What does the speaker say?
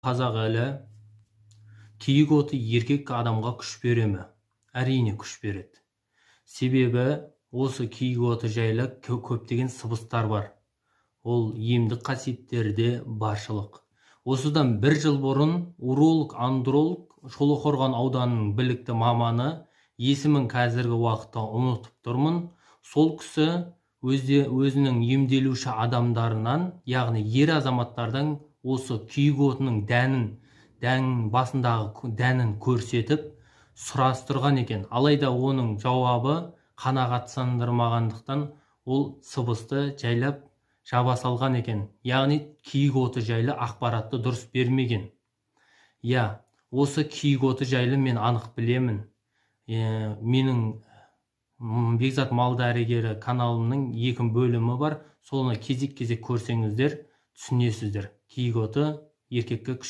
Қазақ әлі киік оты еркек адамға күш бере ме? Әрине, күш береді. Себебі осы киік оты жайлы көптеген сыбыстар бар. Ол емдік қасиеттері де баршылық. Осыдан бір жыл бұрын уролог, андролог, Шолаққорған ауданының білікті маманы, есімін қазіргі уақытта ұмытып тұрмын, сол кісі өзінің емделуші адамдарынан, яғни ер азаматтардан осы киік отының дәнін, дәннің басындағы дәнін көрсетіп сұрастырған екен. Алайда оның жауабы қанағаттандырмағандықтан, ол сыбысты жайлап жаба салған екен, яғни киік оты жайлы ақпаратты дұрыс бермеген. Иә, осы киік оты жайлы мен анық білемін. Менің Бекзат мал дәрігері каналымның екі бөлімі бар, соны кезек-кезек көрсеңіздер, түсінесіздер. Киік оты еркекке күш